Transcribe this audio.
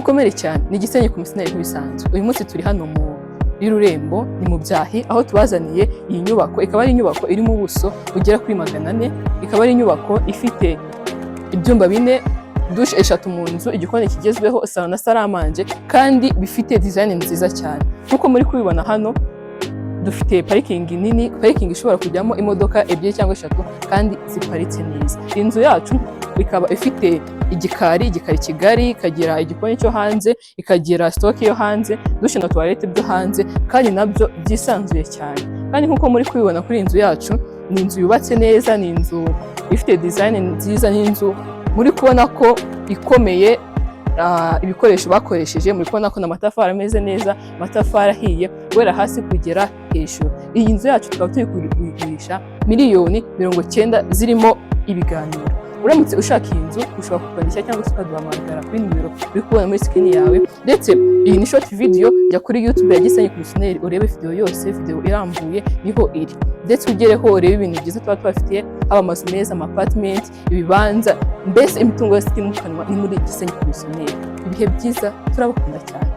Mukomere cyane, ni Gisenyi Komisiyoneri nk'ibisanzwe. Uyu munsi turi hano muri Rurembo, ni mu Byahi, aho tubazaniye iyi nyubako. Ikaba ari inyubako iri mu buso bugera kuri 400, ikaba ari inyubako ifite ibyumba bine, douche eshatu mu nzu, igikoni kigezweho, salon na salle à manger, kandi bifite design nziza cyane. Nk'uko muri kubibona hano, dufite parikingi nini, parikingi ishobora kujyamo imodoka ebyiri cyangwa eshatu kandi ziparitse neza. Inzu yacu ikaba ifite igikari, igikari kigari, ikagira igikoni cyo hanze, ikagira stock yo hanze, douche na toilette byo hanze, kandi nabyo byisanzuye cyane. Kandi nk'uko muri kubibona kuri iyi nzu yacu, ni inzu yubatse neza, ni inzu ifite design nziza, ni inzu muri kubona ko ikomeye. Ibikoresho bakoresheje, muri kubona ko n'amatafari ameze neza, amatafari ahiye guhera hasi kugera hejuru. Iyi nzu yacu tukaba turi kuyigurisha miliyoni 90 zirimo ibiganiro. Uramutse ushaka iyi nzu, ushobora kutwandikira cyangwa se ukaduhamagara kuri nimero uri kubona muri screen yawe. Ndetse iyi ni short video, jya kuri YouTube ya Gisenyi Komisiyoneri urebe video yose, video irambuye niho iri. Ndetse ugereho urebe ibintu byiza tuba tubafitiye, haba amazu meza, ama apartment, ibibanza, mbese imitungo yose itimukanwa ni muri Gisenyi Komisiyoneri. Ibihe byiza, turabakunda cyane.